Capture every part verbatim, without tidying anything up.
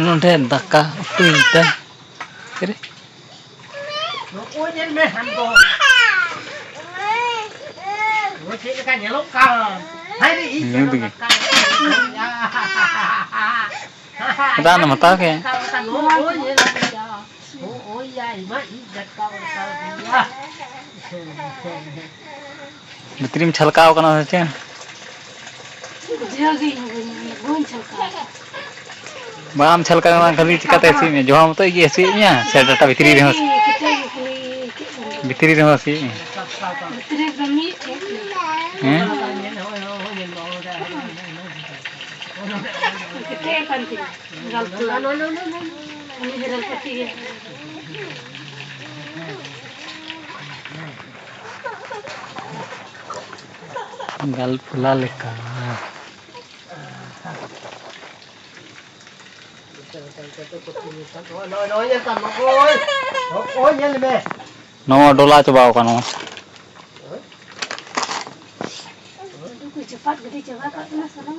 ᱱᱚᱰᱮ ᱫᱟᱠᱟ ᱩᱛᱩᱭ ᱫᱟ᱾ ᱪᱮᱫ ᱨᱮ? ᱱᱚᱜᱼᱚᱭ ᱧᱮᱞ ᱢᱮ, ᱦᱟᱱ ᱫᱚ᱾ ᱱᱚᱜᱼᱚᱭ ᱪᱮᱫ ᱞᱮᱠᱟ ᱧᱮᱞᱚᱜ ᱠᱟᱱ᱾ ᱦᱟᱭ ᱨᱮ, ᱤᱧ ᱧᱩᱛ ᱜᱮ᱾ ᱫᱟᱜ ᱮᱢ ᱦᱟᱛᱟᱣ ᱠᱮᱫ? ᱱᱚᱜᱼᱚᱭ ᱧᱮᱞ ᱢᱮ᱾ ᱱᱚᱜᱼᱚᱭ ᱭᱟ, ᱤᱧ ᱢᱟ ᱤᱧ ᱡᱟᱴᱠᱟ ᱵᱟᱲᱠᱟ ᱫᱤᱭᱟ᱾ ᱵᱷᱤᱛᱨᱤᱢ ᱪᱷᱟᱞᱠᱟᱣ ᱠᱟᱱᱟ ᱥᱮ ᱪᱮᱫ? ᱵᱩᱡᱷᱟᱹᱣ ᱜᱮ ᱤᱧ ᱦᱚᱸ ᱵᱟᱹᱧ, ᱵᱟᱹᱧ ᱪᱷᱟᱞᱠᱟᱣ ᱠᱟᱱᱟ᱾ ᱵᱟᱢ ᱪᱷᱟᱞᱠᱟᱣ ᱠᱟᱱᱟ, ᱠᱷᱟᱹᱞᱤ ᱪᱤᱠᱟᱹᱛᱮ ᱦᱟᱹᱥᱩᱭᱮᱫ ᱢᱮᱭᱟ? ᱡᱚᱦᱟ ᱢᱚᱛᱚ ᱜᱮ ᱦᱟᱹᱥᱩᱭᱮᱫ ᱢᱮᱭᱟ ᱥᱮ ᱰᱟᱴᱟ ᱵᱷᱤᱛᱨᱤ ᱨᱮᱦᱚᱸ? ᱠᱮᱴᱮᱡ ᱜᱮ ᱠᱷᱟᱹᱞᱤ ᱪᱮᱫ ᱠᱚ ᱢᱮᱱᱟ? ᱵᱷᱤᱛᱨᱤ ᱨᱮᱦᱚᱸ ᱦᱟᱹᱥᱩᱭᱮᱫ ᱢᱮᱭᱟ? ᱵᱷᱤᱛᱨᱤ ᱨᱮᱫᱚ ᱢᱤᱫ ᱴᱷᱮᱡ ᱜᱮ᱾ ᱦᱮᱸ? ᱠᱮᱴᱮᱡ ᱟᱠᱟᱱ ᱛᱤᱧᱟ᱾ ᱜᱟᱞᱯᱚ ᱞᱟᱝ᱾ ᱩᱱᱤ ᱦᱮᱨᱮᱞ ᱯᱟᱹᱴᱤ ᱜᱮ᱾ ᱜᱟᱞᱯᱚᱞᱟ ᱞᱮᱠᱟ᱾ ᱱᱚᱜᱼᱚᱭ, ᱱᱚᱜᱼᱚᱭ ᱧᱮᱞ ᱢᱮ᱾ ᱱᱚᱣᱟ ᱰᱚᱞᱟ ᱪᱟᱵᱟᱣ ᱠᱟᱱᱟ᱾ ᱩᱱᱠᱩ ᱪᱟᱯᱟᱫ ᱜᱤᱰᱤ ᱪᱟᱵᱟ ᱠᱟᱜ ᱠᱟᱱᱟ ᱥᱟᱱᱟᱢ᱾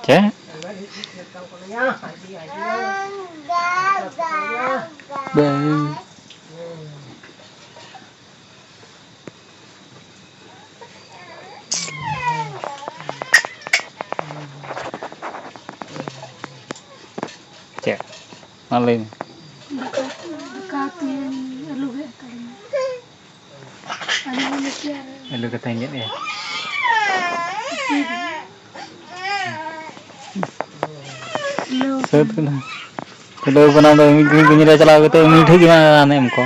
ᱪᱮᱫ? ᱵᱟᱝ᱾ ᱪᱮᱫ? ᱢᱟ ᱞᱟᱹᱭ ᱢᱮ᱾ ᱫᱟᱠᱟ, ᱫᱟᱠᱟ ᱩᱛᱩᱭᱟᱹᱧ, ᱟᱹᱞᱩ ᱜᱮᱫ ᱦᱟᱛᱟᱲᱟᱹᱧ᱾ ᱟᱹᱞᱩ ᱠᱟᱛᱷᱟᱧ ᱜᱮᱫ ᱮᱫᱼᱟ᱾ ᱥᱟᱹᱛ ᱠᱟᱱᱟ᱾ ᱠᱷᱩᱞᱟᱹᱣ ᱠᱟᱱᱟ, ᱟᱫᱚ ᱢᱤᱫ ᱜᱷᱟᱹᱲᱤᱡ ᱜᱮ ᱧᱮᱞ ᱪᱟᱞᱟᱣ ᱠᱟᱛᱮ ᱩᱱᱤ ᱴᱷᱮᱡ ᱜᱮ ᱨᱟᱱ ᱮᱢ ᱠᱚ᱾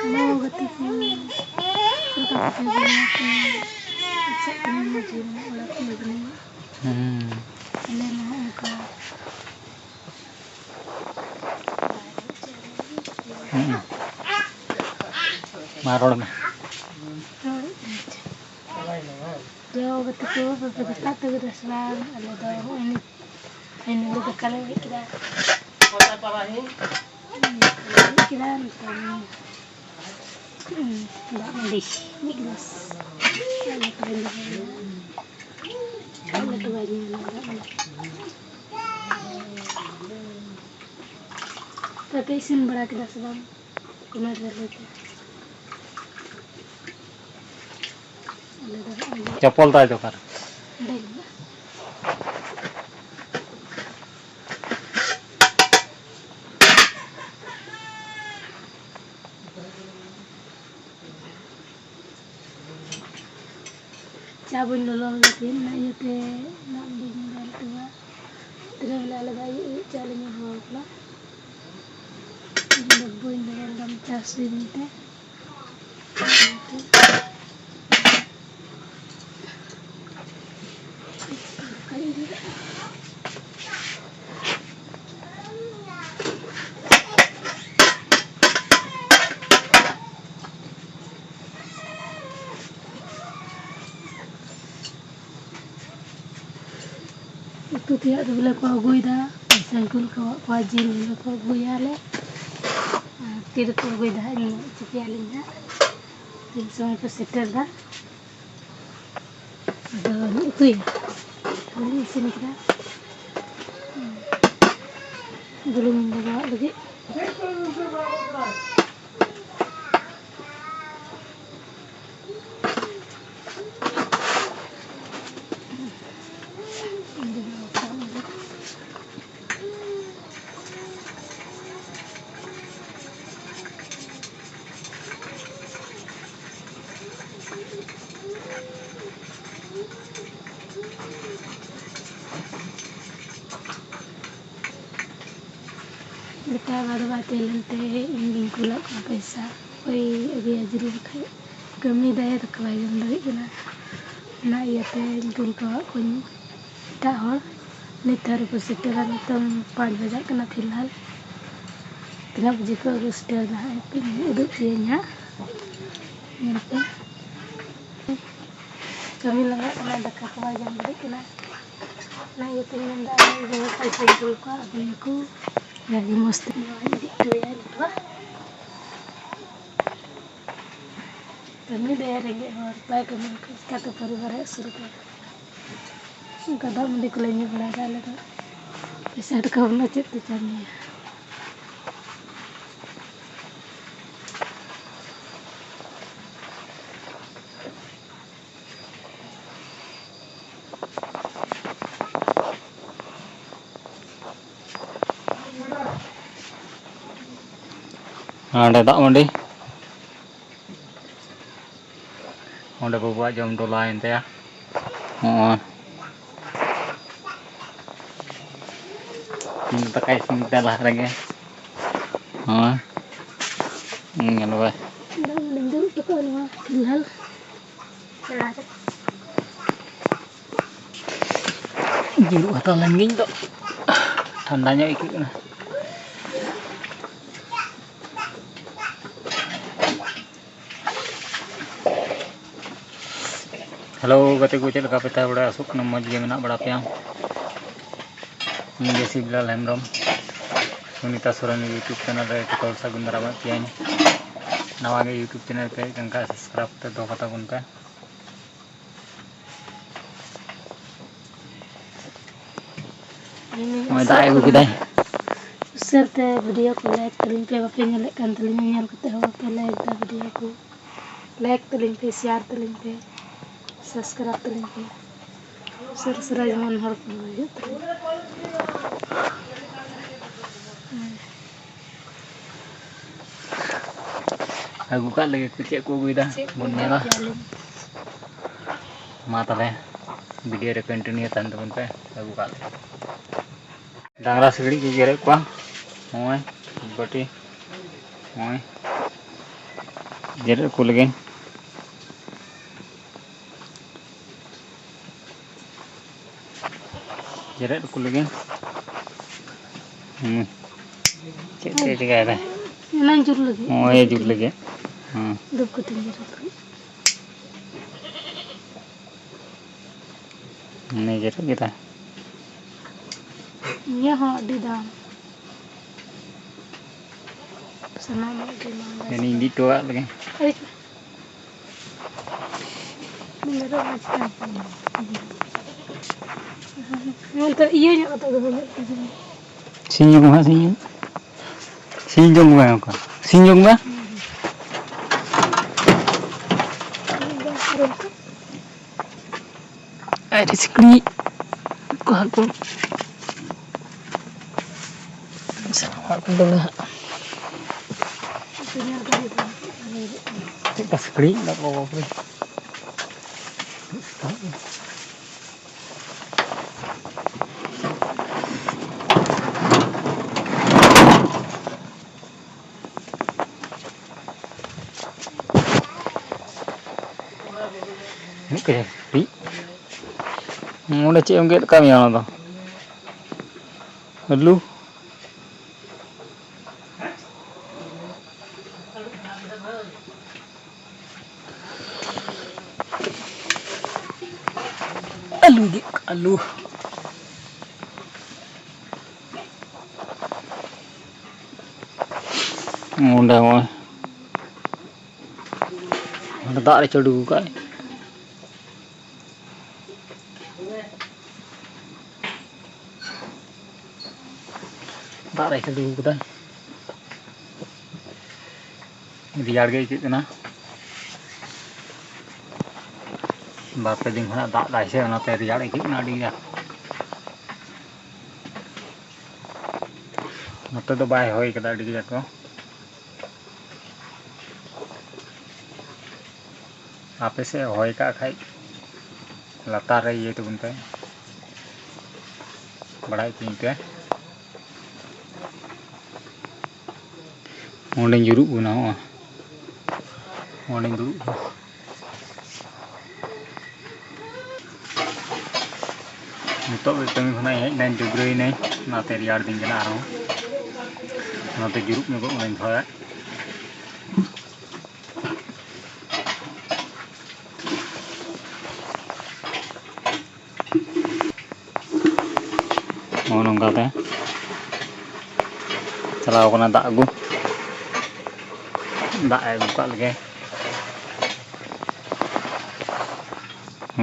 ᱦᱮᱞᱳ ᱜᱟᱛᱮ ᱠᱚ, ᱪᱮᱫ ᱞᱮᱠᱟ ᱯᱮ ᱛᱟᱦᱮᱸ ᱵᱟᱲᱟ ᱟᱠᱟᱱᱟ? ᱟᱥᱟᱜ ᱠᱟᱹᱱᱟᱹᱧ ᱢᱚᱡᱽ ᱜᱮ ᱢᱮᱱᱟᱜ ᱵᱟᱲᱟ ᱯᱮᱭᱟ ᱵᱚᱞᱮ᱾ ᱦᱩᱸ᱾ ᱟᱞᱮ ᱢᱟ ᱦᱚᱸ ᱚᱱᱠᱟ᱾ ᱦᱩᱸ᱾ ᱢᱟ ᱨᱚᱲ ᱢᱮ᱾ ᱡᱚ ᱜᱟᱛᱮ ᱠᱚ, ᱵᱟᱯᱮ ᱫᱟᱠᱟ ᱩᱛᱩ ᱠᱮᱫᱟ ᱥᱮ ᱵᱟᱝ? ᱟᱞᱮ ᱫᱚ ᱱᱚᱜᱼᱚᱭ ᱱᱤᱛ ᱯᱷᱟᱭᱱᱟᱞᱤ ᱫᱟᱠᱟ ᱞᱮ ᱩᱰᱩᱠ ᱠᱮᱫᱟ᱾ ᱩᱰᱩᱠ ᱠᱮᱫᱟ ᱱᱤᱛᱚᱝ᱾ ᱦᱩᱸ, ᱫᱟᱜ ᱢᱟᱹᱰᱤ ᱢᱤᱫ ᱜᱤᱞᱟᱹᱥ᱾ ᱟᱨ ᱞᱟᱹᱴᱩ ᱵᱟᱹᱧ ᱫᱚᱦᱚᱭᱟ᱾ ᱟᱨ ᱞᱟᱹᱴᱩ ᱵᱟᱭ ᱧᱩᱭᱟ ᱫᱟᱜ ᱢᱟᱹᱰᱤ᱾ ᱟᱯᱮ ᱯᱮ ᱤᱥᱤᱱ ᱵᱟᱲᱟ ᱠᱮᱫᱟ ᱥᱮ ᱵᱟᱝ? ᱠᱚᱢᱮᱱᱴ ᱨᱮ ᱞᱟᱹᱭ ᱯᱮ᱾ ᱟᱞᱮ ᱫᱚ ᱱᱚᱜᱼᱚᱭ ᱞᱮ ᱪᱟᱯᱚᱞ ᱛᱟᱭ ᱫᱚ ᱚᱠᱟᱨᱮ? ᱚᱸᱰᱮ ᱜᱮ ᱢᱮᱱᱟᱜᱼᱟ᱾ ᱪᱟ ᱵᱟᱹᱧ ᱞᱚᱞᱚ ᱞᱮᱫᱟ ᱛᱮᱦᱮᱧ, ᱚᱱᱟ ᱤᱭᱟᱹᱛᱮ ᱫᱟᱜ ᱵᱟᱹᱧ ᱞᱚᱞᱚ ᱞᱮᱫᱟ᱾ ᱛᱤᱱᱟᱹᱜ ᱢᱮᱱᱟᱜᱼᱟ, ᱟᱞᱮ ᱫᱚ ᱟᱹᱭᱩᱵ ᱟᱹᱭᱩᱵ ᱪᱟ ᱞᱮ ᱧᱩ ᱦᱮᱣᱟ ᱠᱟᱱᱟ᱾ ᱤᱧ ᱫᱚ ᱵᱟᱹᱧ ᱞᱚᱞᱚ ᱞᱮᱫᱟ ᱪᱟ ᱥᱩᱭ ᱢᱮᱱᱛᱮ᱾ ᱩᱛᱩ ᱛᱮᱭᱟᱜ ᱫᱚ ᱵᱚᱞᱮ ᱠᱚ ᱟᱹᱜᱩᱭᱮᱫᱟ, ᱯᱚᱭᱥᱟᱧ ᱠᱩᱞ ᱠᱟᱣᱟᱫ ᱠᱚᱣᱟ, ᱡᱤᱞ ᱵᱚᱞᱮ ᱠᱚ ᱟᱹᱜᱩᱭᱟ ᱟᱞᱮ᱾ ᱟᱨ ᱛᱤ ᱨᱮᱠᱚ ᱟᱹᱜᱩᱭᱮᱫᱟ ᱦᱟᱸᱜ, ᱧᱮᱞ ᱦᱚᱪᱚ ᱯᱮᱭᱟᱞᱤᱧ ᱦᱟᱸᱜ, ᱛᱤᱱ ᱥᱚᱢᱚᱭ ᱠᱚ ᱥᱮᱴᱮᱨ ᱮᱫᱟ᱾ ᱟᱫᱚ ᱩᱛᱩᱭᱟ, ᱟᱫᱚᱞᱤᱧ ᱤᱥᱤᱱ ᱠᱮᱫᱟ᱾ ᱵᱩᱞᱩᱝ ᱤᱧ ᱞᱟᱜᱟᱣᱟᱜ ᱞᱟᱹᱜᱤᱫ᱾ ᱵᱮᱴᱟ ᱵᱟᱵᱟ ᱫᱚ ᱵᱟᱭ ᱛᱟᱦᱮᱸ ᱞᱮᱱᱛᱮ ᱤᱧ ᱜᱤᱧ ᱠᱩᱞᱟᱫ ᱠᱚᱣᱟ ᱯᱚᱭᱥᱟ᱾ ᱚᱠᱚᱭ ᱟᱹᱜᱩᱭᱟ ᱡᱤᱞ ᱵᱟᱠᱷᱟᱡ? ᱠᱟᱹᱢᱤᱭᱮᱫᱟᱭ ᱫᱟᱠᱟ ᱵᱟᱭ ᱡᱚᱢ ᱫᱟᱲᱮᱭᱟᱜ ᱠᱟᱱᱟ, ᱚᱱᱟ ᱤᱭᱟᱹᱛᱮᱧ ᱠᱩᱞ ᱠᱟᱣᱟᱫ ᱠᱚᱣᱟᱧ ᱮᱴᱟᱜ ᱦᱚᱲ᱾ ᱱᱤᱛ ᱦᱟᱹᱨᱤᱡ ᱠᱚ ᱥᱮᱴᱮᱨᱟ, ᱱᱤᱛᱚᱝ ᱯᱟᱸᱪ ᱵᱟᱡᱟᱜ ᱠᱟᱱᱟ ᱯᱷᱤᱞᱦᱟᱞ᱾ ᱛᱤᱱᱟᱹᱜ ᱵᱟᱡᱮ ᱠᱚ ᱟᱹᱜᱩ ᱥᱮᱴᱮᱨ ᱮᱱᱟ ᱦᱟᱸᱜ, ᱯᱮ ᱩᱫᱩᱜ ᱯᱮᱭᱟᱹᱧ ᱦᱟᱸᱜ᱾ ᱧᱮᱞ ᱯᱮ᱾ ᱠᱟᱹᱢᱤ ᱞᱟᱸᱜᱟᱜ ᱠᱟᱱᱟ, ᱫᱟᱠᱟ ᱠᱚ ᱵᱟᱭ ᱡᱚᱢ ᱫᱟᱲᱮᱭᱟᱜ ᱠᱟᱱᱟ᱾ ᱚᱱᱟ ᱤᱭᱟᱹᱛᱮᱧ ᱢᱮᱱᱫᱟ, ᱟᱞᱮ ᱡᱟᱦᱟᱸᱭ ᱯᱚᱭᱥᱟᱧ ᱠᱩᱞ ᱠᱚᱣᱟ, ᱟᱹᱜᱩᱭᱟᱠᱚ᱾ ᱡᱟᱜᱮ ᱢᱚᱡᱽ ᱛᱮ ᱱᱚᱣᱟᱧ ᱤᱫᱤ ᱦᱚᱴᱚᱭᱟ ᱱᱤᱛᱚᱜ᱾ ᱠᱟᱹᱢᱤ ᱫᱚ ᱨᱮᱸᱜᱮᱡ ᱦᱚᱲ, ᱵᱟᱭ ᱠᱟᱹᱢᱤ ᱞᱮᱠᱷᱟᱱ ᱪᱤᱠᱟᱹᱛᱮ ᱯᱚᱨᱤᱵᱟᱨᱮ ᱟᱹᱥᱩᱞ ᱠᱚᱣᱟ? ᱚᱱᱠᱟ ᱫᱟᱜ ᱢᱟᱹᱰᱤ ᱠᱚᱞᱮ ᱧᱩ ᱵᱟᱲᱟᱭᱮᱫᱟ ᱟᱞᱮ ᱫᱚ᱾ ᱯᱚᱭᱥᱟ ᱴᱟᱠᱟ ᱵᱟᱹᱱᱩᱜᱼᱟ, ᱪᱮᱫ ᱛᱮ ᱪᱟᱢ ᱧᱩᱭᱟ? ᱦᱟᱸᱰᱮ ᱫᱟᱜ ᱢᱟᱹᱰᱤ᱾ ᱚᱸᱰᱮ ᱵᱟᱹᱵᱩᱣᱟᱜ ᱡᱚᱢ ᱴᱚᱞᱟᱭᱮᱱ ᱛᱟᱭᱟ᱾ ᱦᱚᱸᱜᱼᱚᱭ᱾ ᱤᱧ ᱫᱟᱠᱟᱭ ᱤᱥᱤᱱ ᱠᱮᱫᱟ ᱞᱟᱦᱟ ᱨᱮᱜᱮ᱾ ᱦᱚᱸᱜᱼᱚᱭ᱾ ᱧᱮᱞ ᱵᱟᱭ᱾ ᱫᱟᱜ ᱢᱟᱹᱰᱤᱧ ᱫᱩᱲᱩᱵ ᱦᱚᱴᱚ ᱠᱟᱜᱼᱟ ᱱᱚᱣᱟ ᱯᱷᱤᱞᱦᱟᱞ᱾ ᱡᱩᱨᱩᱜ ᱦᱟᱛᱟᱲ ᱞᱮᱱ ᱜᱤᱧ ᱫᱚ, ᱴᱷᱟᱱᱰᱟ ᱧᱚᱜ ᱟᱹᱭᱠᱟᱹᱜ ᱠᱟᱱᱟ᱾ ᱦᱮᱞᱳ ᱜᱟᱛᱮ ᱠᱚ, ᱪᱮᱫ ᱞᱮᱠᱟ ᱯᱮ ᱛᱟᱦᱮᱸ ᱵᱟᱲᱟᱭᱟ? ᱟᱥᱚᱜ ᱠᱟᱱᱟ ᱢᱚᱡᱽ ᱜᱮ ᱢᱮᱱᱟᱜ ᱵᱟᱲᱟ ᱯᱮᱭᱟ᱾ ᱤᱧ ᱜᱮ ᱥᱤᱵᱞᱟᱞ ᱦᱮᱢᱵᱨᱚᱢ, ᱥᱩᱱᱤᱛᱟ ᱥᱚᱨᱮᱱ YouTube ᱪᱮᱱᱮᱞ ᱨᱮ ᱡᱚᱛᱚ ᱦᱚᱲ ᱥᱟᱹᱜᱩᱱ ᱫᱟᱨᱟᱢᱮᱫ ᱯᱮᱭᱟᱧ᱾ ᱱᱟᱣᱟ ᱜᱮ YouTube ᱪᱮᱱᱮᱞ ᱯᱮ ᱦᱮᱡ ᱞᱮᱱᱠᱷᱟᱱ ᱥᱟᱵᱥᱠᱨᱟᱭᱤᱵᱽ ᱠᱟᱛᱮ ᱫᱚᱦᱚ ᱠᱟᱛᱟ ᱵᱚᱱ ᱯᱮ᱾ ᱱᱚᱜᱼᱚᱭ ᱫᱟᱜ ᱮ ᱟᱹᱜᱩ ᱠᱮᱫᱟᱭ᱾ ᱩᱥᱟᱹᱨ ᱛᱮ ᱵᱷᱤᱰᱤᱭᱳ ᱠᱚ ᱞᱟᱭᱤᱠ ᱛᱟᱹᱞᱤᱧ ᱯᱮ, ᱵᱟᱯᱮ ᱧᱮᱞᱮᱫ ᱠᱟᱱ ᱛᱟᱹᱞᱤᱧᱟ, ᱧᱮᱞ ᱠᱟᱛᱮ ᱦᱚᱸ ᱵᱟᱯᱮ ᱞᱟᱭᱤᱠ ᱫᱟ ᱵᱷᱤᱰᱤᱭᱳ ᱠᱚ᱾ ᱞᱟᱭᱤᱠ ᱛᱟᱹᱞᱤᱧ ᱯᱮ, ᱥᱮᱭᱟᱨ ᱛᱟᱹᱞᱤᱧ ᱯᱮ, ᱥᱟᱵᱥᱠᱨᱟᱭᱤᱵᱽ ᱛᱟᱹᱞᱤᱧ ᱯᱮ᱾ ᱩᱥᱟᱹᱨᱟ ᱩᱥᱟᱹᱨᱟ ᱡᱮᱢᱚᱱ ᱦᱚᱲ ᱠᱚ ᱦᱤᱡᱩᱜ ᱛᱟᱹᱞᱤᱧ᱾ ᱟᱹᱜᱩ ᱠᱟᱜ ᱞᱮᱜᱮ ᱠᱚ, ᱪᱮᱫ ᱠᱚ ᱟᱹᱜᱩᱭᱮᱫᱟ ᱪᱮᱫ ᱠᱚ ᱵᱚᱱ ᱧᱮᱞᱟ᱾ ᱟᱹᱜᱩᱭᱮᱫᱟ? ᱢᱟ ᱛᱟᱦᱚᱞᱮ ᱵᱷᱤᱰᱤᱭᱳ ᱨᱮ ᱠᱚᱱᱴᱤᱱᱤᱭᱩ ᱛᱟᱦᱮᱱ ᱛᱟᱵᱚᱱ ᱯᱮ, ᱟᱹᱜᱩ ᱠᱟᱜ ᱞᱮᱜᱮ᱾ ᱰᱟᱝᱨᱟ ᱥᱤᱠᱲᱤᱡ ᱠᱚ ᱜᱮᱨᱮᱫ ᱠᱚᱣᱟ᱾ ᱱᱚᱜᱼᱚᱭ ᱵᱟᱹᱴᱤ, ᱱᱚᱜᱼᱚᱭ ᱡᱮᱨᱮᱫ ᱠᱚ ᱞᱟᱹᱜᱤᱫ᱾ ᱡᱮᱨᱮᱫ ᱠᱚ ᱞᱟᱹᱜᱤᱫ᱾ ᱦᱩᱸ᱾ ᱪᱮᱫ ᱛᱮ ᱪᱤᱠᱟᱹᱭᱮᱫᱟ? ᱚᱱᱟᱧ ᱡᱩᱞ ᱞᱟᱹᱜᱤᱫ᱾ ᱱᱚᱜᱼᱚᱭ ᱡᱩᱞ ᱞᱟᱹᱜᱤᱫ᱾ ᱦᱮᱸ᱾ ᱫᱷᱩᱯ ᱠᱟᱹᱴᱤᱧ ᱡᱩᱞ ᱞᱟᱹᱜᱤᱫ᱾ ᱱᱤᱭᱟᱹ ᱜᱮ ᱨᱮ ᱜᱮᱫᱟ᱾ ᱱᱤᱭᱟᱹ ᱦᱚᱸ ᱟᱹᱰᱤ ᱫᱟᱢ᱾ ᱥᱟᱱᱟᱢᱟᱜ ᱜᱮ ᱱᱚᱣᱟ ᱫᱚ᱾ ᱡᱟᱹᱱᱤᱡ ᱤᱧ ᱤᱫᱤ ᱦᱚᱴᱚ ᱠᱟᱜ ᱞᱮᱜᱮ᱾ ᱟᱹᱰᱤ ᱢᱮᱨᱚᱢ ᱢᱟᱪᱷᱟ᱾ ᱱᱚᱱᱛᱮ ᱤᱭᱟᱹ ᱧᱚᱜ ᱠᱟᱛᱮ ᱫᱚᱦᱚ ᱦᱩᱭᱩᱜ ᱛᱟᱵᱚᱱᱟ᱾ ᱥᱤᱧ ᱧᱚᱜ ᱢᱮ ᱦᱟᱸᱜ, ᱥᱤᱧ ᱧᱚᱜ᱾ ᱥᱤᱧ ᱡᱚᱝ ᱢᱮ ᱚᱱᱠᱟ᱾ ᱥᱤᱧ ᱡᱚᱝ ᱢᱮ᱾ ᱟᱨ ᱥᱤᱠᱲᱤᱡ ᱠᱚ ᱦᱟᱸᱜ ᱠᱚ ᱥᱟᱵ ᱠᱚ ᱫᱚᱢᱮ ᱦᱟᱸᱜ᱾ ᱪᱮᱫ ᱞᱮᱠᱟ ᱥᱤᱠᱲᱤᱡ ᱢᱮᱱᱟᱜ ᱠᱚᱣᱟ ᱵᱟᱯᱨᱮ᱾ ᱢᱤᱫ ᱠᱟᱡᱟᱠ ᱥᱤᱠᱲᱤᱡ᱾ ᱚᱸᱰᱮ ᱪᱮᱫ ᱮᱢ ᱜᱮᱫ ᱠᱟᱜ ᱢᱮᱭᱟ ᱚᱱᱟ ᱫᱚ? ᱟᱹᱞᱩ? ᱟᱹᱞᱩ ᱜᱮᱫ, ᱟᱹᱞᱩ᱾ ᱚᱸᱰᱮ ᱦᱚᱸ ᱚᱸᱰᱮ ᱫᱟᱜ ᱨᱮ ᱪᱟᱹᱰᱩ ᱟᱠᱟᱫ᱾ ᱫᱟᱜ ᱨᱮ ᱪᱟᱹᱰᱩ ᱟᱠᱟᱫᱟ᱾ ᱨᱮᱭᱟᱲ ᱜᱮ ᱟᱹᱭᱠᱟᱹᱜ ᱠᱟᱱᱟ᱾ ᱵᱟᱨ ᱯᱮ ᱫᱤᱱ ᱠᱷᱚᱱᱟᱜ ᱫᱟᱜ ᱫᱟᱭ ᱥᱮ, ᱚᱱᱟᱛᱮ ᱨᱮᱭᱟᱲ ᱟᱹᱭᱠᱟᱹᱜ ᱠᱟᱱᱟ ᱟᱹᱰᱤ ᱠᱟᱡᱟᱠ᱾ ᱱᱚᱛᱮ ᱫᱚ ᱵᱟᱭ ᱦᱚᱭ ᱠᱟᱫᱟ ᱟᱹᱰᱤ ᱠᱟᱡᱟᱠ ᱫᱚ᱾ ᱟᱯᱮ ᱥᱮᱫ ᱦᱚᱭ ᱠᱟᱜ ᱠᱷᱟᱡ ᱞᱟᱛᱟᱨ ᱨᱮ ᱤᱭᱟᱹᱭ ᱛᱟᱵᱚᱱ ᱯᱮ, ᱵᱟᱲᱟᱭ ᱦᱚᱪᱚᱧ ᱯᱮ᱾ ᱚᱸᱰᱮᱧ ᱡᱩᱨᱩᱜ ᱠᱟᱱᱟ, ᱦᱚᱸᱜᱼᱚᱭ ᱚᱸᱰᱮᱧ ᱫᱩᱲᱩᱵ ᱠᱟᱱᱟ᱾ ᱱᱤᱛᱚᱜ ᱜᱮ ᱠᱟᱹᱢᱤ ᱠᱷᱚᱱᱟᱜ ᱤᱧ ᱦᱮᱡ ᱮᱱᱟᱹᱧ, ᱰᱟᱹᱵᱽᱨᱟᱹᱭᱮᱱᱟᱹᱧ, ᱚᱱᱟᱛᱮ ᱨᱮᱭᱟᱲ ᱫᱤᱧ ᱠᱟᱱᱟ ᱟᱨᱦᱚᱸ᱾ ᱚᱱᱟᱛᱮ ᱡᱩᱨᱩᱜ ᱧᱚᱜᱚᱜ ᱠᱟᱱᱟᱧ ᱛᱷᱚᱲᱟ᱾ ᱱᱚᱜᱼᱚ ᱱᱚᱝᱠᱟᱛᱮ ᱪᱟᱞᱟᱣ ᱠᱟᱱᱟ ᱫᱟᱜ ᱟᱹᱜᱩ᱾ ᱫᱟᱜ ᱮ ᱟᱹᱜᱩ ᱠᱟᱜ ᱞᱮᱜᱮ᱾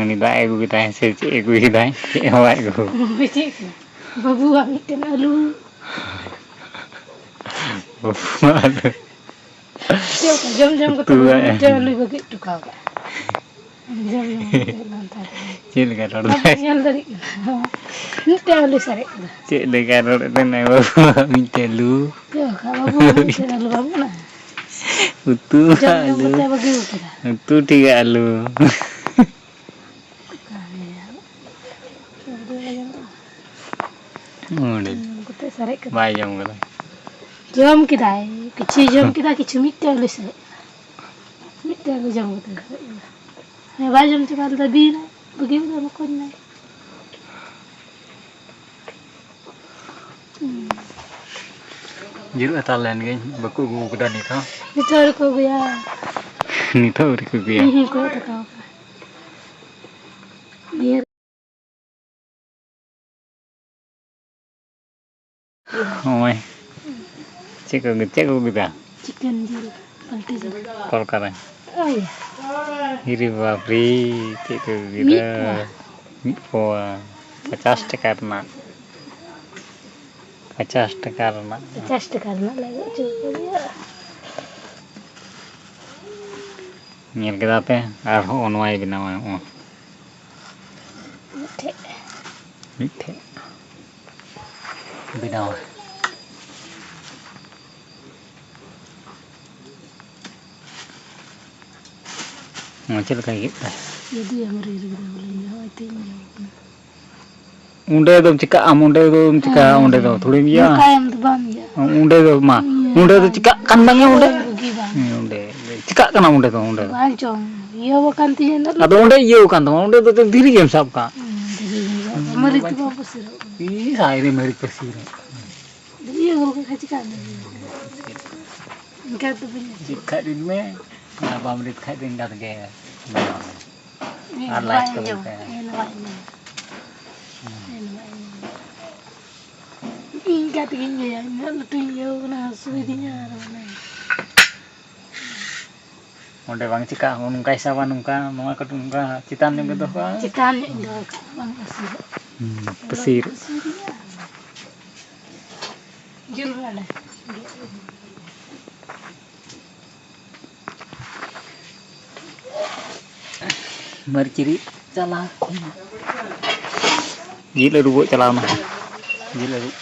ᱩᱱᱤ ᱫᱟᱜ ᱮ ᱟᱹᱜᱩ ᱠᱮᱫᱟᱭ ᱥᱮ ᱪᱮᱫ ᱮ ᱟᱹᱜᱩ ᱠᱮᱫᱟᱭ? ᱪᱮᱫ ᱦᱚᱸ ᱵᱟᱭ ᱟᱹᱜᱩ᱾ ᱪᱮᱫ ᱠᱟᱱᱟ? ᱵᱟᱹᱵᱩᱣᱟᱜ ᱢᱤᱫᱴᱮᱱ ᱟᱹᱞᱩ᱾ ᱵᱟᱹᱵᱩᱣᱟᱜ ᱟᱹᱞᱩ᱾ ᱪᱮᱫ ᱞᱮᱠᱟ? ᱡᱚᱢ ᱡᱚᱢ ᱠᱟᱛᱮ ᱩᱛᱩᱣᱟᱜ ᱢᱤᱫᱴᱮᱱ ᱟᱹᱞᱩ ᱵᱟᱹᱜᱤ ᱦᱚᱴᱚ ᱠᱟᱣ ᱠᱟᱜᱼᱟ᱾ ᱡᱚᱢ ᱡᱚᱢ ᱠᱟᱛᱮ ᱞᱟᱱᱛᱟ ᱠᱟᱱᱟ᱾ ᱪᱮᱫ ᱞᱮᱠᱟ ᱨᱚᱲ ᱵᱟᱵᱚ ᱫᱟᱭ? ᱧᱮᱞ ᱫᱟᱲᱮᱭᱟᱜ ᱠᱟᱱᱟ᱾ ᱢᱤᱫᱴᱮᱱ ᱟᱹᱞᱩ ᱥᱟᱨᱮᱡ ᱠᱟᱫᱟ᱾ ᱪᱮᱫ ᱞᱮᱠᱟ ᱨᱚᱲ ᱮᱫ ᱛᱟᱦᱮᱱᱟᱭ ᱵᱟᱹᱵᱩ? ᱢᱤᱫᱴᱮᱱ ᱟᱹᱞᱩ᱾ ᱪᱮᱫ ᱞᱮᱠᱟ ᱵᱟᱹᱵᱩ? ᱢᱤᱫᱴᱮᱱ ᱟᱹᱞᱩ ᱵᱟᱹᱱᱩᱜᱼᱟ᱾ ᱩᱛᱩ ᱡᱚᱢ ᱡᱚᱢ ᱟᱹᱞᱩ᱾ ᱠᱟᱛᱮ ᱵᱟᱹᱜᱤ ᱠᱟᱫᱟ᱾ ᱩᱛᱩ ᱴᱷᱤᱠ ᱟᱹᱞᱩ᱾ ᱚᱸᱰᱮ᱾ ᱡᱚᱢ ᱠᱟᱛᱮ ᱥᱟᱨᱮᱡ ᱠᱟᱫᱟ᱾ ᱵᱟᱭ ᱡᱚᱢ ᱠᱟᱫᱟ᱾ ᱡᱚᱢ ᱠᱮᱫᱟᱭ, ᱠᱤᱪᱷᱩᱭ ᱡᱚᱢ ᱠᱮᱫᱟ, ᱠᱤᱪᱷᱩ ᱢᱤᱫᱴᱮᱱ ᱟᱹᱞᱩ ᱥᱟᱨᱮᱡ ᱠᱟᱫᱟ᱾ ᱢᱤᱫᱴᱮᱱ ᱟᱹᱞᱩ ᱡᱚᱢ ᱠᱟᱛᱮ ᱥᱟᱨᱮᱡ ᱠᱟᱫᱟ᱾ ᱦᱮᱸ, ᱵᱟᱭ ᱡᱚᱢ ᱪᱟᱵᱟ ᱞᱮᱫᱟ, ᱵᱤᱨ ᱨᱮ ᱵᱟᱹᱜᱤ ᱠᱮᱫᱟ, ᱢᱚᱠᱚᱧ ᱱᱟᱭ᱾ ᱡᱤᱨᱟᱹᱜ ᱦᱟᱛᱟᱲ ᱞᱮᱱ ᱜᱤᱧ, ᱵᱟᱠᱚ ᱟᱹᱜᱩ ᱠᱟᱫᱟ ᱱᱤᱛ ᱦᱚᱸ᱾ ᱱᱤᱛᱚᱜ ᱟᱹᱣᱨᱤ ᱠᱚ ᱟᱹᱜᱩᱭᱟ᱾ ᱱᱤᱛ ᱦᱚᱸ ᱟᱹᱣᱨᱤ ᱠᱚ ᱟᱹᱜᱩᱭᱟ᱾ ᱤᱧ ᱦᱚᱸᱧ ᱠᱚᱭᱚᱜ ᱛᱟᱠᱟᱣ ᱠᱟᱱᱟ᱾ ᱱᱤᱭᱟᱹ ᱱᱚᱜᱼᱚᱭ᱾ ᱪᱮᱫ ᱠᱚ, ᱪᱮᱫ ᱠᱚ ᱟᱹᱜᱩ ᱠᱮᱫᱟ? ᱪᱤᱠᱮᱱ ᱡᱤᱞ, ᱯᱟᱞᱴᱤ ᱡᱤᱞ᱾ ᱚᱠᱟ ᱞᱮᱠᱟᱨᱮ? ᱳᱭ᱾ ᱦᱤᱨᱤ ᱵᱟᱯᱨᱮ, ᱪᱮᱫ ᱠᱚ ᱟᱹᱜᱩ ᱠᱮᱫᱟ? ᱢᱤᱫ ᱯᱳᱣᱟ᱾ ᱢᱤᱫ ᱯᱳᱣᱟ᱾ ᱯᱚᱪᱟᱥ ᱴᱟᱠᱟ ᱨᱮᱱᱟᱜ᱾ ᱯᱚᱪᱟᱥ ᱴᱟᱠᱟ ᱨᱮᱱᱟᱜ᱾ ᱯᱚᱪᱟᱥ ᱴᱟᱠᱟ ᱨᱮᱱᱟᱜ ᱞᱮ ᱟᱹᱜᱩ ᱦᱚᱪᱚ ᱠᱟᱫᱮᱭᱟ᱾ ᱧᱮᱞ ᱠᱮᱫᱟ ᱯᱮ? ᱟᱨ ᱦᱚᱸᱜᱼᱚ ᱱᱚᱣᱟᱭ ᱵᱮᱱᱟᱣᱟ, ᱦᱚᱸᱜᱼᱚ᱾ ᱢᱤᱫᱴᱷᱮᱡ᱾ ᱢᱤᱫᱴᱷᱮᱡ ᱵᱮᱱᱟᱣᱟ᱾ ᱱᱚᱣᱟ ᱪᱮᱫ ᱞᱮᱠᱟ ᱟᱹᱭᱠᱟᱹᱜ ᱠᱟᱱᱟ? ᱡᱩᱫᱤ ᱟᱢ ᱨᱤᱞ ᱨᱮ ᱵᱚᱞᱮ ᱧᱮᱞ ᱦᱚᱸ ᱛᱤᱧ ᱧᱮᱞ ᱠᱟᱱᱟ᱾ ᱚᱸᱰᱮ ᱫᱚᱢ ᱪᱤᱠᱟᱹᱜ ᱟᱢ, ᱚᱸᱰᱮ ᱫᱚᱢ ᱪᱤᱠᱟᱹᱜᱼᱟ, ᱦᱮᱸ, ᱚᱸᱰᱮ ᱫᱚ ᱦᱮᱸ᱾ ᱛᱷᱚᱲᱤᱢ ᱤᱭᱟᱹᱜᱼᱟ᱾ ᱱᱚᱝᱠᱟᱭᱟᱢ ᱫᱚ ᱵᱟᱢ ᱤᱭᱟᱹᱜᱼᱟ᱾ ᱚᱸᱰᱮ ᱫᱚ ᱢᱟ, ᱤᱭᱟᱹ ᱚᱸᱰᱮ ᱫᱚ ᱵᱟᱝ᱾ ᱪᱤᱠᱟᱹᱜ ᱠᱟᱱ ᱵᱟᱝ ᱜᱮ ᱚᱸᱰᱮ? ᱵᱩᱜᱤ ᱵᱟᱝ᱾ ᱦᱮᱸ, ᱚᱸᱰᱮ ᱪᱤᱠᱟᱹᱜ ᱠᱟᱱᱟ ᱚᱸᱰᱮ ᱫᱚ, ᱚᱸᱰᱮ ᱫᱚ᱾ ᱵᱟᱝ ᱪᱚᱝ, ᱤᱭᱟᱹ ᱟᱠᱟᱱ ᱛᱤᱧᱟᱹ ᱤᱱᱟᱹᱜ ᱟᱫᱚ ᱞᱚᱜᱚᱱ᱾ ᱚᱸᱰᱮ ᱤᱭᱟᱹ ᱟᱠᱟᱱ ᱛᱟᱢᱟ, ᱚᱸᱰᱮ ᱫᱚ ᱫᱷᱤᱨᱤ ᱜᱮᱢ ᱥᱟᱵ ᱠᱟᱜ᱾ ᱦᱮᱸ, ᱫᱷᱤᱨᱤ ᱜᱮᱢ ᱥᱟᱵ ᱠᱟᱜ᱾ ᱢᱟᱹᱨᱤᱪ ᱫᱚ ᱵᱟᱝ ᱯᱟᱹᱥᱤᱨᱚᱜ ᱠᱟᱱᱟ᱾ ᱤ, ᱦᱟᱭ ᱨᱮ, ᱢᱟᱹᱨᱤᱪ ᱯᱟᱹᱥᱤᱨᱚᱜ ᱠᱟᱱᱟ᱾ ᱤᱭᱟᱹ ᱜᱚᱞ ᱠᱟᱜ ᱠᱷᱟᱡ ᱪᱤᱠᱟᱹᱜᱼᱟ? ᱤᱱᱠᱟ ᱫᱚ ᱵᱟᱹᱧ ᱨᱤᱫ ᱠᱷᱟᱡ ᱨᱤᱫ ᱢᱮ, ᱟᱨ ᱵᱟᱢ ᱨᱤᱫ ᱠᱷᱟᱡ ᱫᱚ ᱤᱱᱠᱟ ᱛᱮᱜᱮ ᱵᱮᱱᱟᱣ ᱢᱮ᱾ ᱟᱨ ᱞᱟᱡ ᱠᱚ ᱤᱧ ᱫᱚ ᱱᱚᱝᱠᱟ᱾ ᱤᱧ ᱫᱚ ᱵᱟᱹᱧ ᱤᱭᱟᱹᱭᱟ᱾ ᱤᱧ ᱫᱚ ᱵᱟᱹᱧ ᱤᱭᱟᱹᱭᱟ᱾ ᱤᱧ ᱤᱱᱠᱟ ᱛᱮᱜᱮᱧ ᱤᱭᱟᱹᱭᱟ, ᱤᱧ ᱩᱱᱟᱹᱜ ᱞᱟᱹᱴᱩᱧ ᱤᱭᱟᱹᱣ ᱠᱟᱱᱟ, ᱦᱟᱹᱥᱩᱭᱤᱫᱤᱧᱟ ᱟᱨ ᱢᱟᱱᱮ᱾ ᱚᱸᱰᱮ ᱵᱟᱝ ᱪᱤᱠᱟᱹᱜᱼᱟ, ᱱᱚᱝᱠᱟ ᱦᱤᱥᱟᱹᱵᱟ, ᱱᱚᱝᱠᱟ, ᱱᱚᱣᱟ ᱠᱟᱹᱴᱩᱵ ᱱᱚᱝᱠᱟ ᱪᱮᱛᱟᱱ ᱧᱚᱜ ᱜᱮ ᱫᱚᱦᱚ ᱠᱟᱜᱼᱟ᱾ ᱪᱮᱛᱟᱱ ᱧᱚᱜ ᱫᱚᱦᱚ ᱠᱟᱜᱼᱟ, ᱵᱟᱝ ᱯᱟᱹᱥᱤᱨᱚᱜ᱾ ᱦᱩᱸ, ᱯᱟᱹᱥᱤᱨ᱾ ᱯᱟᱹᱥᱤᱨᱤᱧᱟ᱾ ᱡᱩᱞ ᱢᱮ ᱚᱸᱰᱮ᱾ ᱢᱟᱹᱨᱤᱪ ᱨᱤᱫ ᱪᱟᱞᱟᱣ᱾ ᱡᱤᱞ ᱟᱹᱨᱩᱵᱚᱜ ᱪᱟᱞᱟᱣ ᱮᱱᱟ᱾ ᱡᱤᱞ ᱟᱹᱨᱩᱵ᱾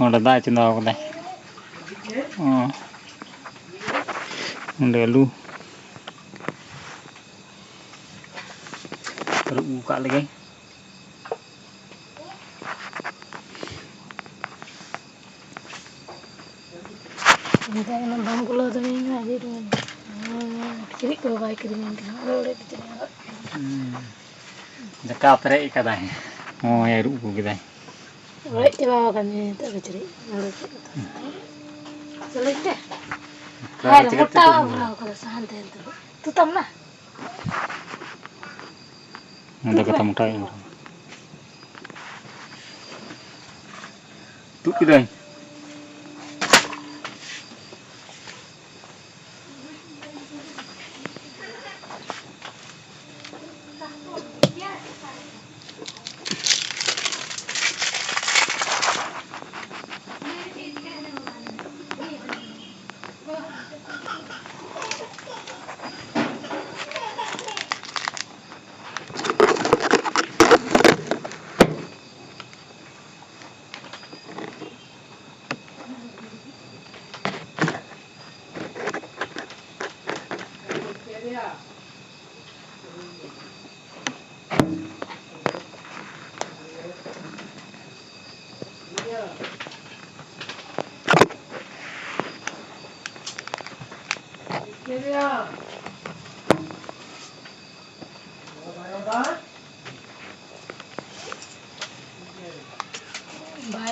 ᱚᱸᱰᱮ ᱫᱟᱜ ᱮ ᱪᱚᱸᱫᱟ ᱟᱠᱟᱫᱟᱭ᱾ ᱚ᱾ ᱚᱸᱰᱮ ᱟᱹᱞᱩ᱾ ᱟᱹᱨᱩᱵ ᱟᱹᱜᱩ ᱠᱟᱜ ᱞᱮᱜᱮ᱾ ᱢᱮᱛᱟᱭ ᱠᱟᱱᱟ, "ᱵᱟᱢ ᱠᱩᱞᱟᱹᱣ ᱫᱟᱲᱮᱭᱟᱹᱧᱟ, ᱤᱫᱤ ᱦᱚᱴᱚ ᱠᱟᱹᱧ ᱢᱮ᱾" ᱠᱤᱪᱨᱤᱡ ᱠᱚ ᱵᱟᱭ ᱠᱤᱨᱤᱧ ᱟᱹᱧ ᱠᱟᱱᱟ, ᱚᱲᱮᱡ ᱚᱲᱮᱡ ᱠᱤᱪᱨᱤᱡ ᱦᱚᱨᱚᱜ᱾ ᱦᱩᱸ᱾ ᱡᱟᱠᱟ ᱯᱮᱨᱮᱡ ᱟᱠᱟᱫᱟᱭ᱾ ᱦᱚᱸ, ᱟᱹᱨᱩᱵ ᱟᱹᱜᱩ ᱠᱮᱫᱟᱭ᱾ ᱚᱲᱮᱡ ᱪᱟᱵᱟ ᱟᱠᱟᱱ ᱛᱤᱧᱟ ᱱᱤᱛᱚᱜ ᱠᱤᱪᱨᱤᱡ᱾ ᱱᱚᱰᱮ ᱪᱮᱫ ᱠᱚ ᱛᱟᱦᱮᱸ ᱠᱟᱱᱟ? ᱪᱚᱞᱚ ᱤᱧ ᱛᱮ᱾ ᱟᱨ ᱪᱤᱠᱟᱹᱛᱮ ᱢᱚᱴᱟ ᱛᱩᱫ ᱮᱱᱟ? ᱵᱟᱵᱩ ᱠᱟᱫᱟ ᱥᱟᱦᱟᱱ ᱛᱟᱦᱮᱱ ᱛᱩᱞᱩᱡ᱾ ᱛᱩᱫ ᱛᱟᱢ ᱱᱟ? ᱚᱱᱟ ᱫᱚ ᱠᱟᱛᱷᱟ ᱢᱚᱴᱟᱭ ᱮᱱ᱾ ᱛᱩᱫ ᱠᱤᱫᱟᱹᱧ᱾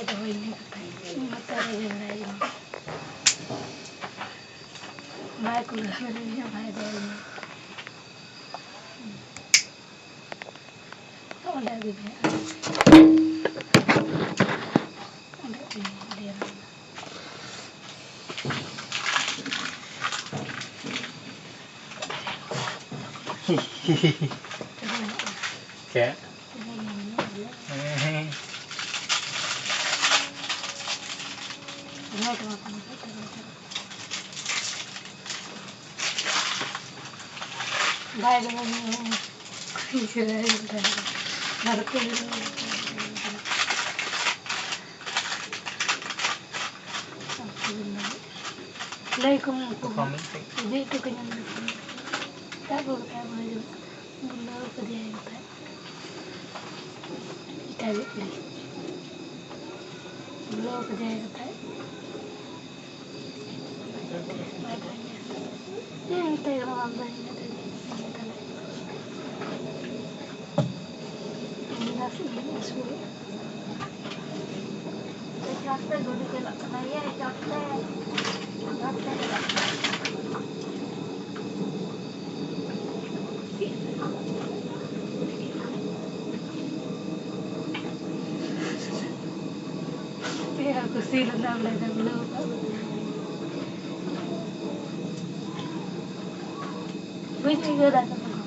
ᱫᱚᱦᱚᱭ ᱢᱮ ᱠᱟᱛᱷᱟ᱾ ᱤᱧ ᱢᱟᱛᱚ ᱨᱮᱜᱮ ᱢᱮᱱᱟᱭᱟ᱾ ᱵᱟᱭ ᱠᱩᱞᱟᱹᱣ ᱞᱮᱫᱤᱧᱟ, ᱵᱟᱭ ᱫᱚᱦᱚᱭ ᱢᱮ᱾ ᱚᱸᱰᱮ ᱟᱹᱜᱩᱭ ᱢᱮ᱾ ᱚᱸᱰᱮ ᱟᱹᱜᱩᱭ ᱢᱮ, ᱰᱷᱮᱨ ᱢᱮᱱᱟᱜᱼᱟ᱾ ᱪᱮᱫ? ᱦᱮᱸ, ᱦᱮᱸ᱾ ᱵᱟᱭ ᱫᱚᱦᱚ ᱞᱮᱫᱟ᱾ ᱞᱟᱹᱭ ᱠᱚᱢ ᱩᱱᱠᱩ ᱦᱚᱸ᱾ ᱤᱫᱤ ᱦᱚᱴᱚ ᱠᱟᱹᱧ ᱢᱮ᱾ ᱥᱮᱛᱟᱜ ᱠᱚ ᱠᱟᱛᱷᱟ ᱵᱟᱭ ᱟᱸᱡᱚᱢᱚᱜ ᱠᱟᱱᱟ᱾ ᱵᱩᱞᱟᱹᱣ ᱠᱟᱫᱮᱭᱟᱭ ᱠᱟᱛᱷᱟ᱾ ᱮᱴᱟᱜᱤᱡ ᱠᱩᱲᱤ᱾ ᱵᱩᱞᱟᱹᱣ ᱠᱟᱫᱮᱭᱟᱭ ᱠᱟᱛᱷᱟ᱾ ᱵᱟᱭ ᱫᱚᱦᱚᱭᱟ᱾ ᱦᱮᱸ, ᱢᱮᱛᱟᱭ ᱠᱟᱱᱟ, ᱵᱟᱢ ᱫᱚᱦᱚᱭᱟ, ᱢᱮᱛᱟᱭ ᱠᱟᱱᱟ᱾ ᱪᱚᱴ ᱛᱮ ᱜᱟᱹᱰᱤ ᱪᱟᱞᱟᱜ ᱠᱟᱱᱟ, ᱭᱮ, ᱪᱚᱴ ᱛᱮ᱾ ᱪᱚᱴ ᱛᱮ ᱪᱟᱞᱟᱜ ᱠᱟᱱᱟ᱾ ᱪᱮᱫ ᱦᱚᱸ ᱠᱩᱥᱤ ᱨᱮᱱᱟᱜ ᱵᱚᱞᱮ ᱫᱚ ᱵᱩᱞᱟᱹᱣ ᱠᱟᱜ ᱵᱚᱱᱟ᱾ ᱵᱟᱹᱧ ᱟᱹᱭᱠᱟᱹᱣ ᱫᱟ ᱠᱟᱛᱷᱟ ᱠᱚ᱾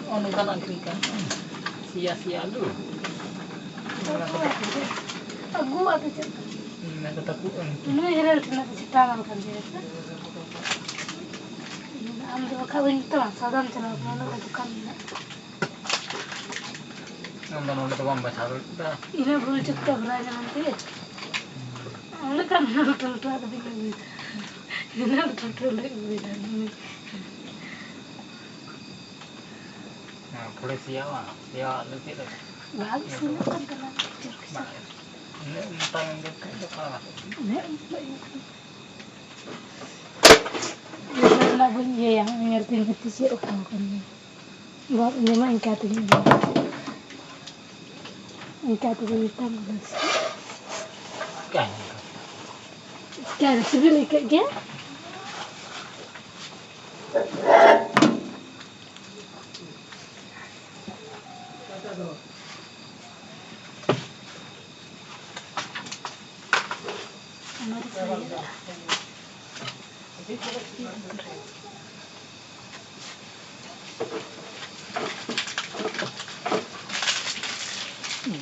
ᱱᱚᱜᱼᱚ ᱱᱚᱝᱠᱟᱱᱟᱜ ᱟᱹᱠᱷᱨᱤᱧ ᱠᱟᱱ᱾ ᱥᱮᱭᱟ ᱥᱮᱭᱟ ᱟᱹᱞᱩ᱾ ᱟᱹᱜᱩ ᱟᱫᱚ ᱪᱮᱫ? ᱚᱱᱟ ᱠᱚ ᱛᱟᱹᱯᱩᱜ ᱮᱢ᱾ ᱱᱩᱭ ᱦᱮᱨᱮᱞ ᱴᱷᱮᱱ ᱫᱚ ᱪᱮᱛᱟᱱ ᱨᱮ ᱠᱟᱱ ᱜᱮᱭᱟ ᱥᱮ? ᱟᱢ ᱫᱚ ᱵᱟᱠᱷᱟᱡ ᱵᱟᱹᱧ ᱢᱮᱛᱟᱢᱟ, ᱥᱟᱫᱟᱢ ᱪᱟᱞᱟᱣ ᱠᱟᱱᱟ, ᱱᱚᱰᱮ ᱫᱚᱠᱟᱱ ᱢᱮᱱᱟᱜᱼᱟ᱾ ᱟᱢ ᱫᱚ ᱱᱚᱰᱮ ᱫᱚ ᱵᱟᱢ ᱵᱟᱪᱷᱟᱣ ᱫᱟᱲᱮᱭᱟᱜᱼᱟ᱾ ᱤᱱᱟᱹ ᱵᱷᱩᱞ ᱪᱩᱠᱛᱮ ᱵᱷᱚᱨᱟᱣ ᱧᱟᱢ ᱛᱮ ᱚᱸᱰᱮ ᱠᱷᱟᱱ ᱞᱟᱹᱴᱩ ᱞᱟᱹᱴᱩ ᱟᱫᱚ ᱵᱟᱹᱧ ᱟᱹᱜᱩᱭᱮᱫᱟ᱾ ᱤᱱᱟᱹ ᱞᱟᱹᱴᱩ ᱞᱟᱹᱴᱩ ᱞᱟᱹᱭ ᱟᱹᱜᱩᱭᱮᱫᱟ᱾ ᱦᱮᱸ, ᱯᱩᱨᱟᱹ ᱥᱮᱭᱟᱣᱟ, ᱥᱮᱭᱟᱣᱟ ᱟᱞᱩ ᱪᱮᱫ ᱞᱮᱠᱟ? ᱵᱟᱝ ᱤᱥᱤᱱᱚᱜ ᱠᱟᱱ ᱛᱟᱢᱟ, ᱡᱳᱨ ᱠᱮᱫᱟ᱾ ᱵᱟᱝ᱾ ᱩᱱᱟᱹᱜ ᱢᱚᱴᱟ ᱞᱮᱱ ᱜᱮ ᱠᱷᱟᱡ ᱫᱚ ᱯᱟᱲᱟᱜ ᱦᱟᱹᱥᱩᱜ ᱠᱟᱱᱟ᱾ ᱩᱱᱟᱹᱜ ᱢᱚᱴᱟ ᱞᱮᱱ ᱠᱷᱟᱡ᱾ ᱤᱧ ᱫᱚ ᱵᱟᱹᱧ ᱤᱭᱟᱹᱭᱟ, ᱧᱮᱞ ᱛᱤᱧ ᱜᱟᱛᱮ ᱪᱮᱫ ᱚᱠᱟ ᱠᱟᱱᱟ᱾ ᱵᱟᱢ ᱤᱭᱟᱹ ᱢᱟ ᱤᱱᱠᱟ ᱛᱮᱜᱮ ᱤᱭᱟᱹ᱾ ᱤᱱᱠᱟ ᱛᱮᱜᱮ ᱢᱮᱛᱟᱢ ᱠᱟᱱᱟ ᱥᱮ᱾ ᱪᱤᱠᱟᱹᱭᱮᱱᱟ? ᱪᱤᱠᱟᱹᱭᱮᱱᱟ? ᱥᱤᱵᱤᱞ ᱟᱹᱭᱠᱟᱹᱜ ᱜᱮᱭᱟ?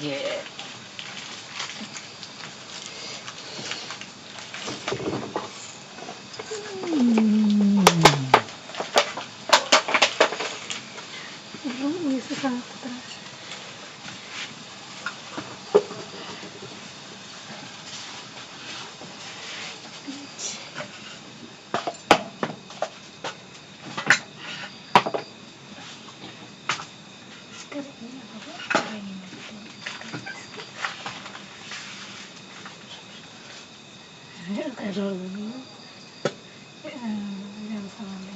ᱜᱮᱫ᱾ ᱵᱩᱞᱩᱝ ᱤᱭᱟᱹ ᱥᱟᱥᱟᱝ ᱠᱚ ᱛᱟᱨᱟ᱾ ᱨᱚᱲ ᱵᱟᱹᱱᱩᱜᱼᱟ᱾ ᱧᱮᱞ ᱥᱟᱱᱟ ᱞᱮ᱾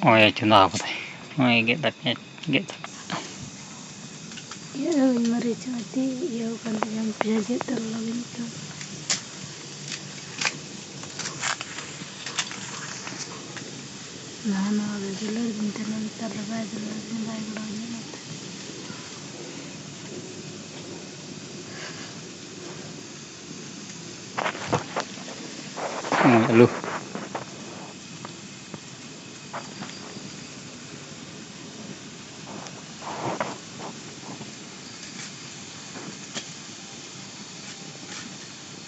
ᱱᱚᱜᱼᱚᱭ ᱪᱚᱸᱫᱟ ᱠᱟᱫᱟᱭ, ᱱᱚᱜᱼᱚᱭ ᱜᱮᱫ ᱫᱟᱠᱟᱭ, ᱜᱮᱫ ᱫᱟᱠᱟ᱾ ᱤᱭᱟᱹ, ᱢᱟᱹᱨᱤᱪ ᱟᱹᱰᱤ ᱤᱭᱟᱹ ᱠᱟᱱ ᱛᱤᱧᱟ, ᱯᱮᱸᱭᱟᱡᱽ ᱜᱮᱫ ᱛᱮ ᱞᱚᱞᱚ ᱜᱤᱧ ᱟᱹᱭᱠᱟᱹᱣ᱾ ᱞᱟᱦᱟ ᱱᱚᱣᱟ ᱫᱚ ᱡᱩᱞᱟᱹᱲ ᱫᱤᱱ ᱛᱟᱦᱮᱱᱟ, ᱱᱮᱛᱟᱨ ᱫᱚ ᱵᱟᱭ ᱡᱩᱞᱟᱹᱲ ᱫᱤᱱ, ᱵᱟᱭ ᱜᱚᱲᱚ ᱟᱹᱧᱟ ᱚᱱᱟᱛᱮ᱾ ᱱᱚᱜᱼᱚᱭ ᱟᱹᱞᱩ᱾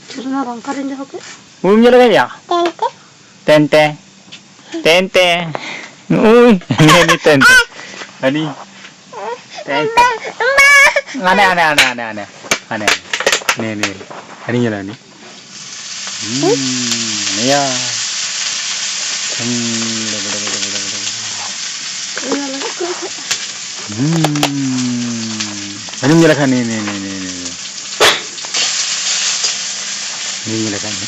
ᱪᱷᱩᱞᱱᱟ ᱨᱚᱝ ᱚᱠᱟᱨᱮᱧ ᱫᱚᱦᱚ ᱠᱮᱫ? ᱦᱩᱲᱩᱢ ᱧᱮᱞ ᱟᱠᱟᱫ ᱜᱮᱭᱟ? ᱚᱠᱟ ᱞᱮᱠᱟ? ᱴᱮᱱ ᱴᱮ, ᱴᱮᱱ ᱴᱮ᱾ ᱩᱭ, ᱦᱟᱹᱱᱤ ᱴᱮᱱ ᱴᱮ᱾ ᱦᱟᱹᱱᱤ ᱴᱮᱱ ᱴᱮ᱾ ᱟᱱᱮ, ᱟᱱᱮ, ᱟᱱᱮ, ᱟᱱᱮ, ᱟᱱᱮ᱾ ᱟᱱᱮ᱾ ᱱᱮ, ᱱᱮ᱾ ᱦᱟᱹᱱᱤ ᱧᱮᱞ ᱢᱮ, ᱦᱟᱹᱱᱤ᱾ ᱦᱩᱸ, ᱱᱮᱭᱟ᱾ ᱦᱩᱸ᱾ ᱦᱩᱸ᱾ ᱦᱟᱹᱱᱤᱢ ᱧᱮᱞ ᱠᱷᱟᱱ ᱱᱮ, ᱱᱮ, ᱱᱮ᱾ ᱦᱟᱹᱱᱤᱢ ᱧᱮᱞ ᱠᱷᱟᱱ ᱱᱮ᱾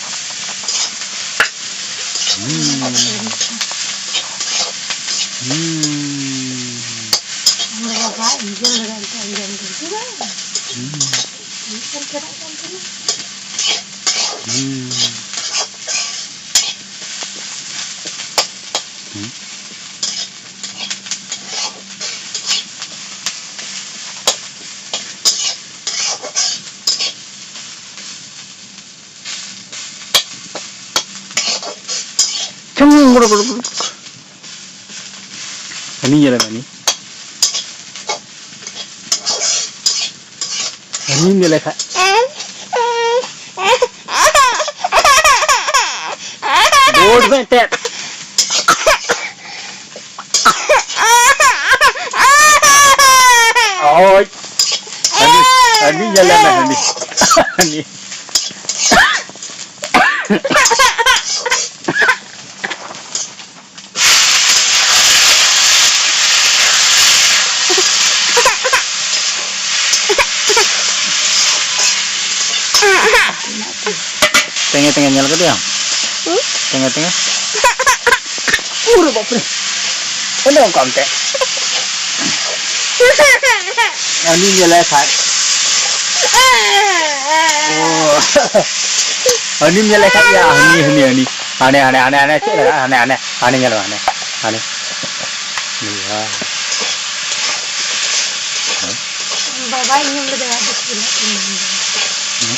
ᱦᱩᱸ᱾ ᱦᱩᱸ᱾ ᱦᱩᱸ᱾ ᱦᱩᱸ᱾ ᱦᱩᱸ᱾ ᱦᱟᱹᱱᱤ ᱧᱮᱞᱮ ᱢᱮ, ᱦᱟᱹᱱᱤ᱾ ᱦᱟᱹᱱᱤᱢ ᱧᱮᱞᱮ ᱠᱷᱟᱡ᱾ ᱵᱳᱰ ᱢᱮ ᱮᱱᱛᱮᱫ᱾ ᱳᱭ᱾ ᱦᱟᱹᱱᱤ, ᱦᱟᱹᱱᱤ ᱧᱮᱞᱮ ᱢᱮ, ᱦᱟᱹᱱᱤ᱾ ᱦᱟᱹᱱᱤ᱾ ᱛᱮᱸᱜᱮ, ᱛᱮᱸᱜᱮ, ᱧᱮᱞ ᱠᱮᱫᱮᱭᱟᱢ? ᱦᱩᱸ? ᱛᱮᱸᱜᱮ, ᱛᱮᱸᱜᱮ᱾ ᱩᱨᱮ ᱵᱟᱯᱨᱮ᱾ ᱚᱱᱮ ᱚᱱᱠᱟ ᱚᱱᱛᱮ᱾ ᱦᱟᱹᱱᱤ ᱧᱮᱞᱮ ᱠᱷᱟᱡ᱾ ᱚ᱾ ᱦᱟᱹᱱᱤᱢ ᱧᱮᱞᱮ ᱠᱷᱟᱡ ᱭᱟ, ᱦᱟᱹᱱᱤ, ᱦᱟᱹᱱᱤ, ᱦᱟᱹᱱᱤ᱾ ᱦᱟᱱᱮ, ᱦᱟᱱᱮ, ᱦᱟᱱᱮ, ᱦᱟᱱᱮ, ᱪᱮᱫ ᱞᱮᱠᱟ? ᱦᱟᱱᱮ, ᱦᱟᱱᱮ, ᱦᱟᱱᱮ ᱧᱮᱞ ᱢᱮ, ᱦᱟᱱᱮ, ᱦᱟᱱᱮ᱾ ᱤᱭᱟ᱾ ᱵᱟᱵᱟᱭ ᱧᱩ ᱞᱮᱫᱟ, ᱟᱫᱚ ᱪᱮᱫ ᱞᱮᱠᱟ ᱧᱩ ᱞᱮᱫᱟ? ᱦᱩᱸ᱾